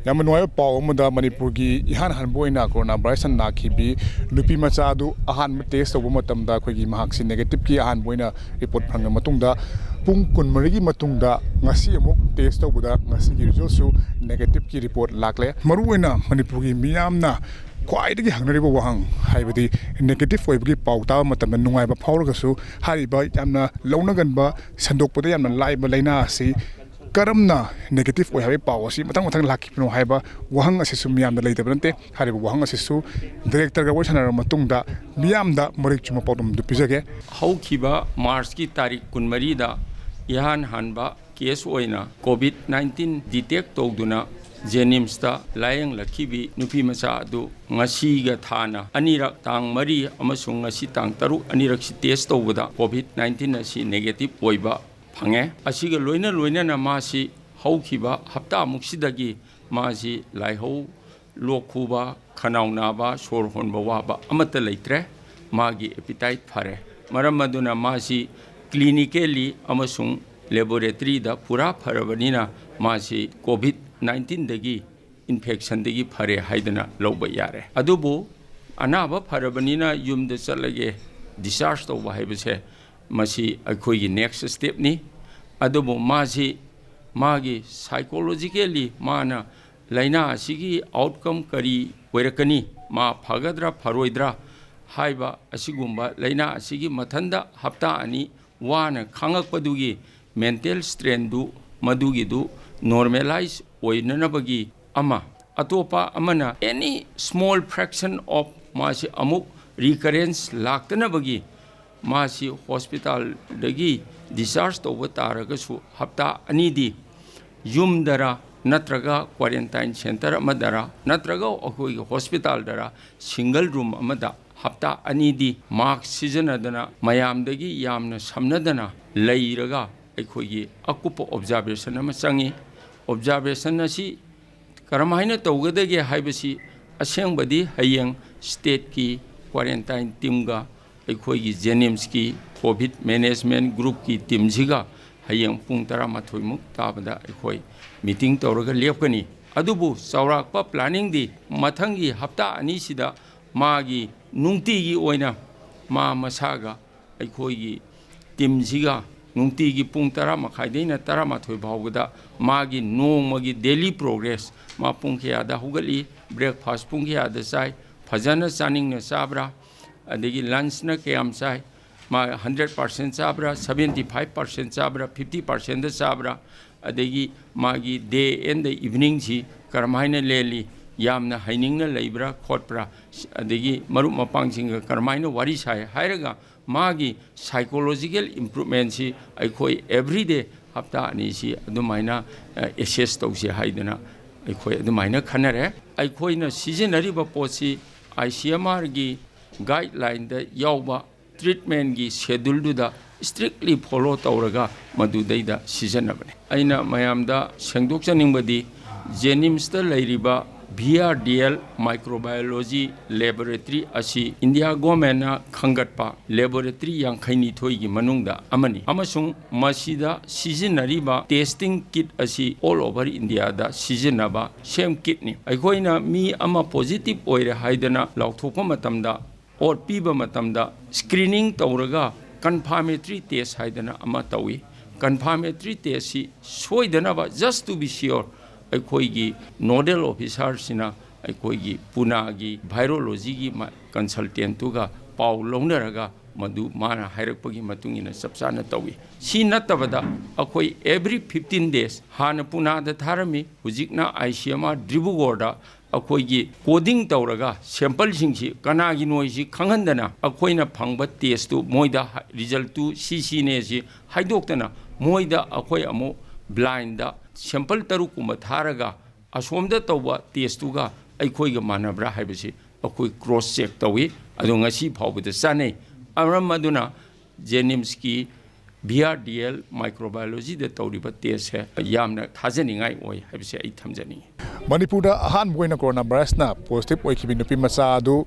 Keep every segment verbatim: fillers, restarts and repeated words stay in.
ꯌꯥꯝꯅ ꯅꯨꯡꯉꯥꯏꯕ ꯄꯥꯎ ꯑꯃꯗ, ꯃꯅꯤꯄꯨꯔꯒꯤ ꯏꯍꯥꯟ ꯍꯥꯟꯕ ꯑꯣꯏꯅ ꯀꯣꯔꯣꯅꯥ ꯚꯥꯏꯔꯁꯅ ꯅꯥꯈꯤꯕꯤ ꯅꯨꯄꯤ ꯃꯆꯥ ꯑꯗꯨ ꯑꯍꯥꯟꯕ ꯇꯦꯁ ꯇꯧꯕ ꯃꯇꯝꯗ ꯑꯩꯈꯣꯏꯒꯤ ꯃꯍꯥꯛꯁꯤ ꯅꯦꯒꯦꯇꯤꯚꯀꯤ ꯑꯍꯥꯟꯕ ꯑꯣꯏꯅ ꯔꯤꯄꯣꯔꯠ ꯐꯪꯂꯕ ꯃꯇꯨꯡꯗ, ꯄꯨꯡ ꯀꯨꯟꯃꯔꯤꯒꯤ ꯃꯇꯨꯡꯗ ꯉꯁꯤ ꯑꯃꯨꯛ ꯇꯦꯁ ꯇꯧꯕꯗ ꯉꯁꯤꯒꯤ ꯔꯤꯖꯜꯠꯁꯨ ꯅꯦꯒꯦꯇꯤꯚꯀꯤ ꯔꯤꯄꯣꯔꯠ ꯂꯥꯛꯂꯦ꯫ ꯃꯔꯨꯑꯣꯏꯅ ꯃꯅꯤꯄꯨꯔꯒꯤ ꯃꯤꯌꯥꯝꯅ ꯈ꯭ꯋꯥꯏꯗꯒꯤ ꯍꯪꯅꯔꯤꯕ ꯋꯥꯍꯪ, ꯍꯥꯏꯕꯗꯤ ꯅꯦꯒꯦꯇꯤꯚ ꯑꯣꯏꯕꯒꯤ ꯄꯥꯎ ꯇꯥꯕ ꯃꯇꯝꯗ ꯅꯨꯡꯉꯥꯏꯕ ꯐꯥꯎꯔꯒꯁꯨ, ꯍꯥꯏꯔꯤꯕ ꯌꯥꯝꯅ ꯂꯧꯅꯒꯟꯕ, ꯁꯟꯗꯣꯛꯄꯗ ꯌꯥꯝꯅ ꯂꯥꯏꯕ ꯂꯥꯏꯅꯥ ꯑꯁꯤ ꯀꯔꯝꯅ ꯅꯦꯒꯦꯇꯤꯚ ꯑꯣꯏ ꯍꯥꯏꯕꯒꯤ ꯄꯥꯎ ꯑꯁꯤ ꯃꯊꯪ ꯃꯊꯪ ꯂꯥꯛꯈꯤꯕꯅꯣ ꯍꯥꯏꯕ ꯋꯥꯍꯪ ꯑꯁꯤꯁꯨ ꯃꯤꯌꯥꯝꯗ ꯂꯩꯇꯕ ꯅꯠꯇꯦ꯫ ꯍꯥꯏꯔꯤꯕ ꯋꯥꯍꯪ ꯑꯁꯤꯁꯨ ꯗꯤꯔꯦꯛꯇꯔꯒ ꯋꯥꯔꯤ ꯁꯥꯟꯅꯔꯕ ꯃꯇꯨꯡꯗ ꯃꯤꯌꯥꯝꯗ ꯃꯔꯤꯛ ꯆꯨꯝꯕ ꯄꯥꯎꯗꯝ ꯑꯗꯨ ꯄꯤꯖꯒꯦ꯫ ꯍꯧꯈꯤꯕ ꯃꯥꯔꯆꯀꯤ ꯇꯥꯔꯤꯛ ꯀꯨꯟꯃꯔꯤꯗ ꯏꯍꯥꯟ ꯍꯥꯟꯕ ꯀꯦꯁ ꯑꯣꯏꯅ ꯀꯣꯚꯤꯗ ꯅꯥꯏꯟꯇꯤꯟ ꯗꯤꯇꯦꯛ ꯇꯧꯗꯨꯅ ꯖꯦꯅꯤꯝꯁꯇ ꯂꯥꯌꯦꯡꯂꯛꯈꯤꯕꯤ ꯅꯨꯄꯤ ꯃꯆꯥ ꯑꯗꯨ ꯉꯁꯤꯒ ꯊꯥꯅ ꯑꯅꯤꯔꯛ, ꯇꯥꯡ ꯃꯔꯤ ꯑꯃꯁꯨꯡ ꯉꯁꯤ ꯇꯥꯡ ꯇꯔꯨꯛ, ꯑꯅꯤꯔꯛꯁꯤ ꯇꯦꯁ ꯇꯧꯕꯗ ꯀꯣꯚꯤꯗ ꯅꯥꯏꯟꯇꯤꯟ ꯑꯁꯤ ꯅꯦꯒꯦꯇꯤꯚ ꯑꯣꯏꯕ ꯐꯪꯉꯦ꯫ ꯑꯁꯤꯒ ꯂꯣꯏꯅ ꯂꯣꯏꯅꯅ ꯃꯥꯁꯤ ꯍꯧꯈꯤꯕ ꯍꯞꯇꯥꯃꯨꯛꯁꯤꯗꯒꯤ ꯃꯥꯁꯤ ꯂꯥꯏꯍꯧ, ꯂꯣꯛ ꯈꯨꯕ, ꯈꯅꯥꯎ ꯅꯥꯕ, ꯁꯣꯔ ꯍꯣꯟꯕ ꯋꯥꯕ ꯑꯃꯠꯇ ꯂꯩꯇ꯭ꯔꯦ꯫ ꯃꯥꯒꯤ ꯑꯦꯄꯤꯇꯥꯏꯠ ꯐꯔꯦ꯫ ꯃꯔꯝ ꯑꯗꯨꯅ ꯃꯥꯁꯤ ꯀ꯭ꯂꯤꯅꯤꯀꯦꯜꯂꯤ ꯑꯃꯁꯨꯡ ꯂꯦꯕꯣꯔꯦꯇꯔꯤꯗ ꯄꯨꯔꯥ ꯐꯔꯕꯅꯤꯅ ꯃꯥꯁꯤ ꯀꯣꯚꯤꯗ ꯅꯥꯏꯟꯇꯤꯟꯗꯒꯤ ꯏꯟꯐꯦꯛꯁꯟꯗꯒꯤ ꯐꯔꯦ ꯍꯥꯏꯗꯅ ꯂꯧꯕ ꯌꯥꯔꯦ꯫ ꯑꯗꯨꯕꯨ ꯑꯅꯥꯕ ꯐꯔꯕꯅꯤꯅ ꯌꯨꯝꯗ ꯆꯠꯂꯒꯦ, ꯗꯤꯁꯆꯥꯔꯖ ꯇꯧꯕ ꯍꯥꯏꯕꯁꯦ ꯃꯁꯤ ꯑꯩꯈꯣꯏꯒꯤ ꯅꯦꯛꯁ ꯁ꯭ꯇꯦꯞꯅꯤ꯫ ꯑꯗꯨꯕꯨ ꯃꯥꯁꯤ ꯃꯥꯒꯤ ꯁꯥꯏꯀꯣꯂꯣꯖꯤꯀꯦꯜꯂꯤ ꯃꯥꯅ ꯂꯥꯏꯅꯥ ꯑꯁꯤꯒꯤ ꯑꯥꯎꯠꯀꯝ ꯀꯔꯤ ꯑꯣꯏꯔꯛꯀꯅꯤ, ꯃꯥ ꯐꯒꯗ꯭ꯔꯥ ꯐꯔꯣꯏꯗ꯭ꯔꯥ ꯍꯥꯏꯕ ꯑꯁꯤꯒꯨꯝꯕ ꯂꯥꯏꯅꯥ ꯑꯁꯤꯒꯤ ꯃꯊꯟꯗ ꯍꯞꯇꯥ ꯑꯅꯤ ꯋꯥꯅ ꯈꯥꯡꯉꯛꯄꯗꯨꯒꯤ ꯃꯦꯟꯇꯦꯜ ꯁ꯭ꯇ꯭ꯔꯦꯟꯗꯨ, ꯃꯗꯨꯒꯤꯗꯨ ꯅꯣꯔꯃꯦꯂꯥꯏꯖ ꯑꯣꯏꯅꯅꯕꯒꯤ ꯑꯃ꯫ ꯑꯇꯣꯞꯄ ꯑꯃꯅ, any small fraction of ꯃꯥꯁꯤ ꯑꯃꯨꯛ ꯔꯤꯀꯔꯦꯟꯁ ꯂꯥꯛꯇꯅꯕꯒꯤ ꯃꯥꯁꯤ ꯍꯣꯁꯄꯤꯇꯥꯜꯗꯒꯤ ꯗꯤꯁꯆꯥꯔꯖ ꯇꯧꯕ ꯇꯥꯔꯒꯁꯨ ꯍꯞꯇꯥ ꯑꯅꯤꯗꯤ ꯌꯨꯝꯗꯔ ꯅꯠꯇ꯭ꯔꯒ ꯀ꯭ꯋꯥꯔꯦꯟꯇꯥꯏꯟ ꯁꯦꯟꯇꯔ ꯑꯃꯗꯔ ꯅꯠꯇ꯭ꯔꯒ ꯑꯩꯈꯣꯏꯒꯤ ꯍꯣꯁꯄꯤꯇꯥꯜꯗꯔ ꯁꯤꯡꯒꯜ ꯔꯨꯝ ꯑꯃꯗ ꯍꯞꯇꯥ ꯑꯅꯤꯗꯤ ꯃꯥꯛꯁ ꯁꯤꯖꯤꯟꯅꯗꯅ ꯃꯌꯥꯝꯗꯒꯤ ꯌꯥꯝꯅ ꯁꯝꯅꯗꯅ ꯂꯩꯔꯒ ꯑꯩꯈꯣꯏꯒꯤ ꯑꯀꯨꯞꯄ ꯑꯣꯕꯖꯥꯔꯕꯦꯁꯟ ꯑꯃ ꯆꯪꯉꯤ꯫ ꯑꯣꯕꯖꯥꯔꯕꯦꯁꯟ ꯑꯁꯤ ꯀꯔꯝꯍꯥꯏꯅ ꯇꯧꯒꯗꯒꯦ ꯍꯥꯏꯕꯁꯤ ꯑꯁꯦꯡꯕꯗꯤ ꯍꯌꯦꯡ ꯁ꯭ꯇꯦꯠꯀꯤ ꯀ꯭ꯋꯥꯔꯦꯟꯇꯥꯏꯟ ꯇꯤꯝꯒ ꯑꯩꯈꯣꯏꯒꯤ ꯖꯦꯅꯤꯝꯁꯀꯤ ꯀꯣꯚꯤꯗ ꯃꯦꯅꯦꯖꯃꯦꯟ ꯒ꯭ꯔꯨꯞꯀꯤ ꯇꯤꯝꯁꯤꯒ ꯍꯌꯦꯡ ꯄꯨꯡ ꯇꯔꯥꯃꯥꯊꯣꯏꯃꯨꯛ ꯇꯥꯕꯗ ꯑꯩꯈꯣꯏ ꯃꯤꯇꯤꯡ ꯇꯧꯔꯒ ꯂꯦꯞꯀꯅꯤ꯫ ꯑꯗꯨꯕꯨ ꯆꯥꯎꯔꯥꯛꯄ ꯄ꯭ꯂꯥꯅꯤꯡꯗꯤ ꯃꯊꯪꯒꯤ ꯍꯞꯇꯥ ꯑꯅꯤꯁꯤꯗ ꯃꯥꯒꯤ ꯅꯨꯡꯇꯤꯒꯤ ꯑꯣꯏꯅ ꯃꯥ ꯃꯁꯥꯒ ꯑꯩꯈꯣꯏꯒꯤ ꯇꯤꯝꯁꯤꯒ ꯅꯨꯡꯇꯤꯒꯤ ꯄꯨꯡ ꯇꯔꯥ ꯃꯈꯥꯏꯗꯩꯅ ꯇꯔꯥꯃꯥꯊꯣꯏ ꯐꯥꯎꯕꯗ ꯃꯥꯒꯤ ꯅꯣꯡꯃꯒꯤ ꯗꯦꯂꯤ ꯄ꯭ꯔꯣꯒ꯭ꯔꯦꯁ, ꯃꯥ ꯄꯨꯡ ꯀꯌꯥꯗ ꯍꯧꯒꯠꯂꯤ, ꯕ꯭ꯔꯦꯛꯐꯥꯁ ꯄꯨꯡ ꯀꯌꯥꯗ ꯆꯥꯏ, ꯐꯖꯅ ꯆꯥꯅꯤꯡꯅ ꯆꯥꯕ꯭ꯔꯥ, ꯑꯗꯒꯤ ꯂꯟꯁꯅ ꯀꯌꯥꯝ ꯆꯥꯏ, ꯃꯥ ꯍꯟꯗ꯭ꯔꯦꯠ ꯄꯥꯔꯁꯦꯟ ꯆꯥꯕ꯭ꯔꯥ, ꯁꯕꯦꯟꯇꯤ ꯐꯥꯏꯚ ꯄꯥꯔꯁꯦꯟ ꯆꯥꯕ꯭ꯔꯥ, ꯐꯤꯐꯇꯤ ꯄꯥꯔꯁꯦꯟꯗ ꯆꯥꯕ꯭ꯔꯥ, ꯑꯗꯒꯤ ꯃꯥꯒꯤ ꯗꯦ ꯑꯦꯟ ꯗ ꯏꯚꯤꯅꯤꯡꯁꯤ ꯀꯔꯝꯍꯥꯏꯅ ꯂꯦꯜꯂꯤ, ꯌꯥꯝꯅ ꯍꯩꯅꯤꯡꯅ ꯂꯩꯕ꯭ꯔꯥ ꯈꯣꯠꯄ꯭ꯔꯥ, ꯑꯗꯒꯤ ꯃꯔꯨꯞ ꯃꯄꯥꯡꯁꯤꯡꯒ ꯀꯔꯝꯍꯥꯏꯅ ꯋꯥꯔꯤ ꯁꯥꯏ ꯍꯥꯏꯔꯒ ꯃꯥꯒꯤ ꯁꯥꯏꯀꯣꯂꯣꯖꯤꯀꯦꯜ ꯏꯝꯄ꯭ꯔꯨꯞꯃꯦꯟꯁꯤ ꯑꯩꯈꯣꯏ ꯑꯦꯚ꯭ꯔꯤꯗꯦ ꯍꯞꯇꯥ ꯑꯅꯤꯁꯤ ꯑꯗꯨꯃꯥꯏꯅ ꯑꯦꯁꯦꯁ ꯇꯧꯁꯤ ꯍꯥꯏꯗꯅ ꯑꯩꯈꯣꯏ ꯑꯗꯨꯃꯥꯏꯅ ꯈꯟꯅꯔꯦ꯫ ꯑꯩꯈꯣꯏꯅ ꯁꯤꯖꯤꯟꯅꯔꯤꯕ ꯄꯣꯠꯁꯤ ꯑꯥꯏ ꯁꯤ ꯑꯦꯝ ꯑꯥꯔꯒꯤ ꯒꯥꯏꯗꯂꯥꯏꯟꯗ ꯌꯥꯎꯕ ꯇ꯭ꯔꯤꯠꯃꯦꯟꯒꯤ ꯁꯦꯗꯨꯜꯗꯨꯗ ꯏꯁꯇ꯭ꯔꯤꯛꯂꯤ ꯐꯣꯂꯣ ꯇꯧꯔꯒ ꯃꯗꯨꯗꯩꯗ ꯁꯤꯖꯤꯟꯅꯕꯅꯤ꯫ ꯑꯩꯅ ꯃꯌꯥꯝꯗ ꯁꯦꯡꯗꯣꯛꯆꯅꯤꯡꯕꯗꯤ, ꯖꯦꯅꯤꯝꯁꯇ ꯂꯩꯔꯤꯕ V R D L microbiology laboratory ꯑꯁꯤ ꯏꯟꯗꯤꯌꯥ ꯒꯣꯔꯃꯦꯟꯅ ꯈꯟꯒꯠꯄ ꯂꯦꯕꯣꯔꯦꯇꯔꯤ ꯌꯥꯡꯈꯩꯅꯤꯊꯣꯏꯒꯤ ꯃꯅꯨꯡꯗ ꯑꯃꯅꯤ ꯑꯃꯁꯨꯡ ꯃꯁꯤꯗ ꯁꯤꯖꯤꯟꯅꯔꯤꯕ ꯇꯦꯁꯇꯤꯡ ꯀꯤꯠ ꯑꯁꯤ ꯑꯣꯜ ꯑꯣꯚꯔ ꯏꯟꯗꯤꯌꯥꯗ ꯁꯤꯖꯤꯟꯅꯕ ꯁꯦꯝ ꯀꯤꯠꯅꯤ꯫ ꯑꯩꯈꯣꯏꯅ ꯃꯤ ꯑꯃ ꯄꯣꯖꯤꯇꯤꯚ ꯑꯣꯏꯔꯦ ꯍꯥꯏꯗꯅ ꯂꯥꯎꯊꯣꯛꯄ ꯃꯇꯝꯗ, ꯑꯣꯔ ꯄꯤꯕ ꯃꯇꯝꯗ ꯁ꯭ꯀ꯭ꯔꯤꯅꯤꯡ ꯇꯧꯔꯒ ꯀꯟꯐꯥꯔꯃꯦꯇꯔꯤ ꯇꯦꯁ ꯍꯥꯏꯗꯅ ꯑꯃ ꯇꯧꯏ꯫ ꯀꯟꯐꯥꯔꯃꯦꯇꯔꯤ ꯇꯦꯁꯁꯤ ꯁꯣꯏꯗꯅꯕ, just to be sure, ꯑꯩꯈꯣꯏꯒꯤ ꯅꯣꯗꯦꯜ ꯑꯣꯐꯤꯁꯥꯔꯁꯤꯅ ꯑꯩꯈꯣꯏꯒꯤ ꯄꯨꯅꯥꯒꯤ ꯚꯥꯏꯔꯣꯂꯣꯖꯤꯒꯤ ꯀꯟꯁꯜꯇꯦꯟꯠꯇꯨꯒ ꯄꯥꯎ ꯂꯧꯅꯔꯒ ꯃꯗꯨ ꯃꯥꯅ ꯍꯥꯏꯔꯛꯄꯒꯤ ꯃꯇꯨꯡ ꯏꯟꯅ ꯆꯞ ꯆꯥꯅ ꯇꯧꯏ꯫ ꯁꯤ ꯅꯠꯇꯕꯗ ꯑꯩꯈꯣꯏ ꯑꯦꯚ꯭ꯔꯤ ꯐꯤꯐꯇꯤꯟ ꯗꯦꯖ, ꯍꯥꯟꯅ ꯄꯨꯅꯥꯗ ꯊꯥꯔꯝꯃꯤ, ꯍꯧꯖꯤꯛꯅ ꯑꯥꯏ ꯁꯤ ꯑꯦꯝ ꯑꯥꯔ ꯗꯤꯕ꯭ꯔꯨꯒꯔꯗ ꯑꯩꯈꯣꯏꯒꯤ ꯀꯣꯗꯤꯡ ꯇꯧꯔꯒ ꯁꯦꯝꯄꯜꯁꯤꯡꯁꯤ ꯀꯅꯥꯒꯤꯅꯣ ꯍꯥꯏꯁꯤ ꯈꯪꯍꯟꯗꯅ ꯑꯩꯈꯣꯏꯅ ꯐꯪꯕ ꯇꯦꯁꯇꯨ ꯃꯣꯏꯗ ꯍꯥ-, ꯔꯤꯖꯜꯠꯇꯨ ꯁꯤ ꯁꯤꯅꯦ ꯁꯤ ꯍꯥꯏꯗꯣꯛꯇꯅ ꯃꯣꯏꯗ ꯑꯩꯈꯣꯏ ꯑꯃꯨꯛ ꯕ꯭ꯂꯥꯏꯟꯗ ꯁꯦꯝꯄꯜ ꯇꯔꯨꯛꯀꯨꯝꯕ ꯊꯥꯔꯒ ꯑꯁꯣꯝꯗ ꯇꯧꯕ ꯇꯦꯁꯇꯨꯒ ꯑꯩꯈꯣꯏꯒ ꯃꯥꯟꯅꯕ꯭ꯔꯥ ꯍꯥꯏꯕꯁꯤ ꯑꯩꯈꯣꯏ ꯀ꯭ꯔꯣꯁ ꯆꯦꯛ ꯇꯧꯏ꯫ ꯑꯗꯣ ꯉꯁꯤ ꯐꯥꯎꯕꯗ ꯆꯥꯟꯅꯩ꯫ ꯃꯔꯝ ꯑꯗꯨꯅ ꯖꯦꯅꯤꯝꯁꯀꯤ ꯚꯤ ꯑꯥꯔ ꯗꯤ ꯑꯦꯜ ꯃꯥꯏꯀ꯭ꯔꯣꯕꯥꯏꯑꯣꯂꯣꯖꯤꯗ ꯇꯧꯔꯤꯕ ꯇꯦꯁꯁꯦ ꯌꯥꯝꯅ ꯊꯥꯖꯅꯤꯡꯉꯥꯏ ꯑꯣꯏ ꯍꯥꯏꯕꯁꯦ ꯑꯩ ꯊꯝꯖꯅꯤꯡꯉꯤ꯫ ꯃꯅꯤꯄꯨꯔꯗ ꯑꯍꯥꯟꯕ ꯑꯣꯏꯅ ꯀꯣꯔꯣꯅꯥ ꯚꯥꯏꯔꯁꯅ ꯄꯣꯖꯤꯇꯤꯚ ꯑꯣꯏꯈꯤꯕ ꯅꯨꯄꯤ ꯃꯆꯥ ꯑꯗꯨ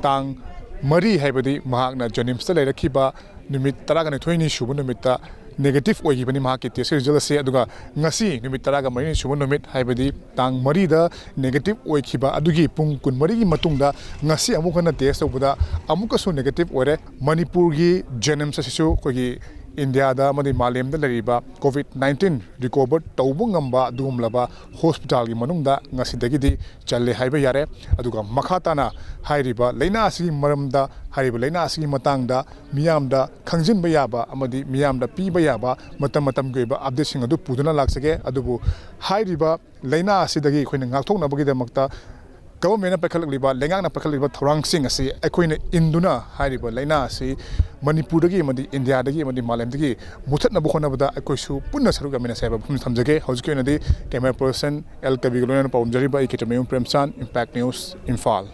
ꯇꯥꯡ ꯃꯔꯤ, ꯍꯥꯏꯕꯗꯤ ꯃꯍꯥꯛꯅ ꯖꯦꯅꯤꯝꯁꯇ ꯂꯩꯔꯛꯈꯤꯕ ꯅꯨꯃꯤꯠ ꯇꯔꯥꯅꯤꯊꯣꯏꯅꯤ ꯁꯨꯕ ꯅꯨꯃꯤꯠꯇ negative ꯑꯣꯏꯈꯤꯕꯅꯤ ꯃꯍꯥꯛꯀꯤ test result ꯑꯁꯤ꯫ ꯑꯗꯨꯒ ꯉꯁꯤ ꯅꯨꯃꯤꯠ ꯇꯔꯥꯒ ꯃꯔꯤꯅꯤ ꯁꯨꯕ ꯅꯨꯃꯤꯠ, ꯍꯥꯏꯕꯗꯤ ꯇꯥꯡ ꯃꯔꯤꯗ negative ꯑꯣꯏꯈꯤꯕ ꯑꯗꯨꯒꯤ ꯄꯨꯡ ꯀꯨꯟꯃꯔꯤꯒꯤ ꯃꯇꯨꯡꯗ ꯉꯁꯤ ꯑꯃꯨꯛ ꯍꯟꯅ test ꯇꯧꯕꯗ ꯑꯃꯨꯛꯀꯁꯨ negative ꯑꯣꯏꯔꯦ꯫ ꯃꯅꯤꯄꯨꯔꯒꯤ JNIMS ꯑꯁꯤꯁꯨ ꯑꯩꯈꯣꯏꯒꯤ ꯏꯟꯗꯤꯌꯥꯗ ꯑꯃꯗꯤ ꯃꯥꯂꯦꯝꯗ ꯂꯩꯔꯤꯕ COVID nineteen recover ꯇꯧꯕ ꯉꯝꯕ ꯑꯗꯨꯒꯨꯝꯂꯕ hospitalꯒꯤ ꯃꯅꯨꯡꯗ ꯉꯁꯤꯗꯒꯤꯗꯤ ꯆꯜꯂꯦ ꯍꯥꯏꯕ ꯌꯥꯔꯦ꯫ ꯑꯗꯨꯒ ꯃꯈꯥ ꯇꯥꯅ ꯍꯥꯏꯔꯤꯕ ꯂꯥꯏꯅꯥ ꯑꯁꯤꯒꯤ ꯃꯔꯝꯗ, ꯍꯥꯏꯔꯤꯕ ꯂꯥꯏꯅꯥ ꯑꯁꯤꯒꯤ ꯃꯇꯥꯡꯗ ꯃꯤꯌꯥꯝꯗ ꯈꯪꯖꯤꯟꯕ ꯌꯥꯕ ꯑꯃꯗꯤ ꯃꯤꯌꯥꯝꯗ ꯄꯤꯕ ꯌꯥꯕ ꯃꯇꯝ ꯃꯇꯝꯒꯤ ꯑꯣꯏꯕ updateꯁꯤꯡ ꯑꯗꯨ ꯄꯨꯗꯨꯅ ꯂꯥꯛꯆꯒꯦ꯫ ꯑꯗꯨꯕꯨ ꯍꯥꯏꯔꯤꯕ ꯂꯥꯏꯅꯥ ꯑꯁꯤꯗꯒꯤ ꯑꯩꯈꯣꯏꯅ ꯉꯥꯛꯊꯣꯛꯅꯕꯒꯤꯗꯃꯛꯇ governmentꯅ ꯄꯥꯏꯈꯠꯂꯛꯂꯤꯕ, ꯂꯩꯉꯥꯛꯅ ꯄꯥꯏꯈꯠꯂꯛꯂꯤꯕ ꯊꯧꯔꯥꯡꯁꯤꯡ ꯑꯁꯤ ꯑꯩꯈꯣꯏꯅ ꯏꯟꯗꯨꯅ ꯍꯥꯏꯔꯤꯕ ꯂꯥꯏꯅꯥ ꯑꯁꯤ ꯃꯅꯤꯄꯨꯔꯗꯒꯤ ꯑꯃꯗꯤ ꯏꯟꯗꯤꯌꯥꯗꯒꯤ ꯑꯃꯗꯤ ꯃꯥꯂꯦꯝꯗꯒꯤ ꯃꯨꯊꯠꯅꯕ ꯍꯣꯠꯅꯕꯗ ꯑꯩꯈꯣꯏꯁꯨ ꯄꯨꯟꯅ ꯁꯔꯨꯛ ꯌꯥꯃꯤꯟꯅꯁꯦ ꯍꯥꯏꯕ ꯋꯥꯐꯝꯁꯤ ꯊꯝꯖꯒꯦ꯫ ꯍꯧꯖꯤꯛꯀꯤ ꯑꯣꯏꯅꯗꯤ camera person L ꯀꯕꯤꯒ ꯂꯣꯏꯅꯅ ꯄꯥꯎꯗꯝꯖꯔꯤꯕ ꯑꯩ ꯀꯦꯇꯃꯌꯨꯝ ꯄ꯭ꯔꯦꯝꯆꯥꯟ, Impact News, ꯏꯝꯐꯥꯜ꯫